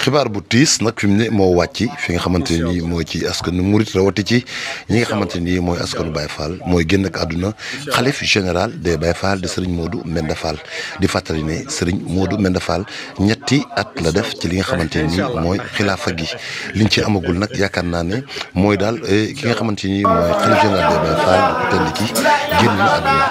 xibaar bu tiis nag fi mu ne moo wàcc fi nga xamante ne nii mooy ci askanu murit rawati ci ñi nga xamante ne nii mooy askanu Baye Fall mooy génn ak àdduna xalif général des Baye Fall di Serigne Modou Mbenda Fall di fàttali ne Serigne Modou Mbenda Fall ñetti at la def ci li nga xamante ne nii mooy xilaafa gi liñ ci amagul nag yaakaar naa ne mooy daal ki nga xamante ni mooy xalif général des Baye Fall di ko tënd ki génn na àdduna.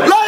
La